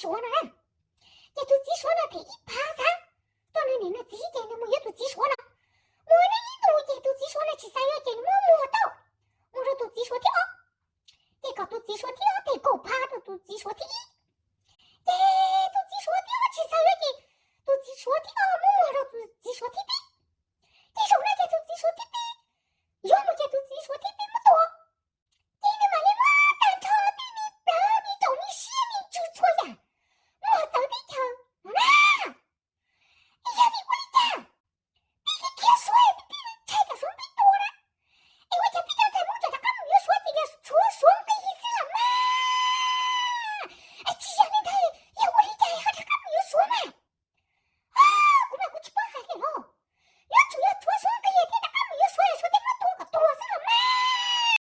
suav no na. Ces tus txiv suav no them ib phav xav, tuaj nws niam nws txiv ces nws mus yuav tus txiv suav no. Mus nws ib ntus ces tus txiv suav no tsis xav yuav ces nws muab muag tau, mus rau tus txiv suav thib ob. Ces kom tus txiv suav thib ob them kaum phav rau tus txiv suav thib ib.